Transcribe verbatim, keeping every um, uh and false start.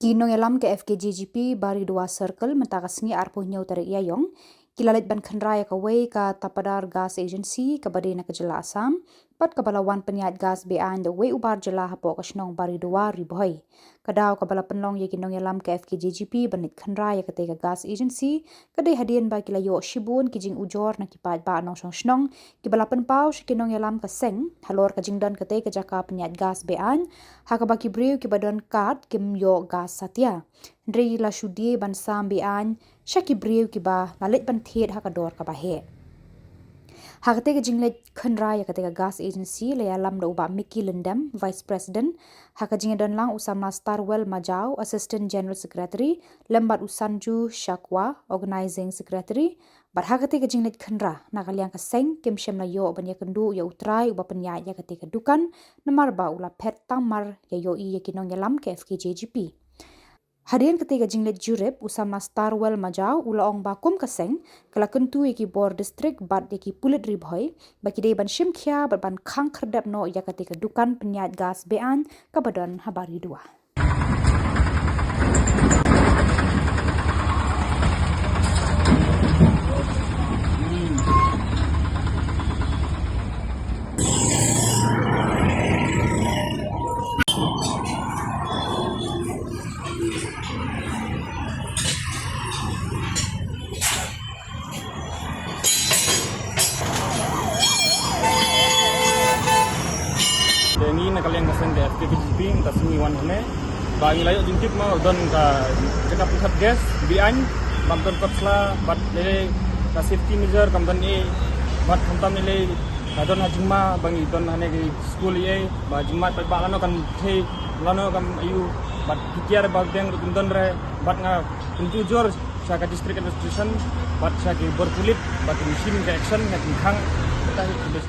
Ki nongïalam ka F K J G P Baridua Circle mynta ka sngi arphew hynñiew tarik Ïaiong ki la leit ban khynra ïa kawei ka Tapadar Gas Agency kaba dei na ka jylla Assam, bad kaba la wan pynïaid gas be-aiñ da uwei u bar jylla hapoh ka shnong Baridua, Ri Bhoi. Ka daw kaba la pynlong ïa ki nongïalam ka F K J G P ban leit khynra ïa katei ka gas agency ka dei hadien ba ki la ïoh shibun ki jingujor na ki paidbah nongshong shnong kiba la pynpaw sha ki nongïalam ka seng halor ka jingdon katei ka jaka pynïaid gas be-aiñ, ha kaba ki briew kiba don kad kim ïoh gas satia. Hynrei la shu die ban sam be-aiñ sha ki briew kiba la leit ban thied ha ka dor kaba heh. Ha katei ka jingleit khynra ïa katei ka gas agency la ïalam da u Bah Mickey Lyndem, Vice President, ha ka jingïadonlang u samla Starwell Majaw, Assistant General Secretary, lem bad u Sanju Shakwa, Organising Secretary, bad ha katei ka jingleit khynra na ka liang ka seng kim shym la ïoh ban ïakynduh ïa u trai uba pynïaid ïa katei ka dukan, namar ba u la phet tang mar ïa ïohi ïa ki nongïalam ka F K J G P. Hadien katei ka jingleit jurip, u samla Starwell Majaw u la ong ba kum ka seng ka la kyntu ïa ki bor district bad ïa ki pulit Ri Bhoi ba ki dei ban shim khia bad ban khang khyrdep noh ïa katei ka dukan pynïaid gas be-aiñ kaba don ha Baridua. Te ngi na ka liang ka seng ka F K J G P mynta sngi wan hangne ba ngi la ïoh jingtip ma don ka jaka pynthep gas be-aiñ, bad don kot sla bad lei lei ka safety measure kam don ei, bad khamtam lei lei ka don ha jingma ba ngi don hangne ki skul ei, ba jingma paidbah lano kan thei lano kam aiu, bad ki tiar ba biang ruh kim don re, bad nga pynjujor sha ka district administration bad sha ki bor pulit ba kin shim ka action, nga kin khang. Kata hi ka best.